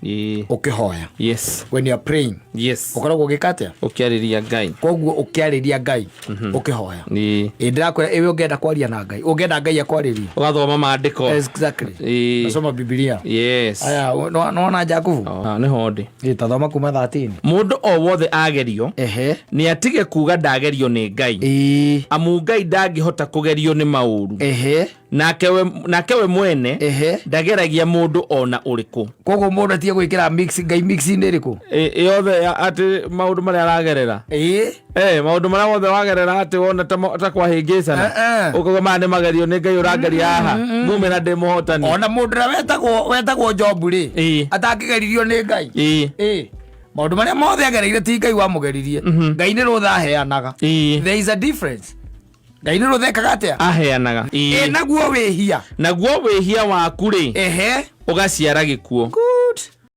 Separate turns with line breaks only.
Ũkĩhoya, when you are praying, ũkoragwo ũgĩka atĩa?
Ũkĩarĩria Ngai.
Koguo ũkĩarĩria Ngai ũkĩhoya. Ĩ, ndĩrakwĩra, ĩwe ũngĩenda kwaria na Ngai, ũngĩenda Ngai akwarĩrie,
Ũgathoma maandĩko.
Exactly. Nasoma Bibilia. Aya, nĩwona Jakubu?
Ah, nĩho ndĩ.
Ĩ, tathoma kuma 13.
Mũndũ o wothe agerio, nĩ atige kuga ndagerio nĩ Ngai, amu Ngai ndangĩhota kũgerio nĩ maũru, nake we mwene ndageragia mũndũ ona ũrĩkũ.
Koguo mũndũ atige gwĩkĩra mix Ngai mix-inĩ ĩrĩkũ?
Yothe atĩ maũndũ marĩa aragerera. Maũndũ marĩa mothe wagerera, atĩ wona ta kwahĩngĩcana, ũkauga maya nĩ magerio nĩ Ngai ũrangeria haha, mumĩra ndĩ mũhotani.
Ona mũndũ ũrĩa wetagwo Jobu rĩ, atangĩgeririo nĩ Ngai? Maũndũ marĩa mothe agereire, ti Ngai wamũgeririe. Ngai nĩ rũtha aheanaga. There is a difference. Ngai nĩ rũtha ekaga atĩa?
Aheanaga.
Ĩ, naguo wĩhia.
Naguo wĩhia waku rĩ, ũgaciara gĩkuũ.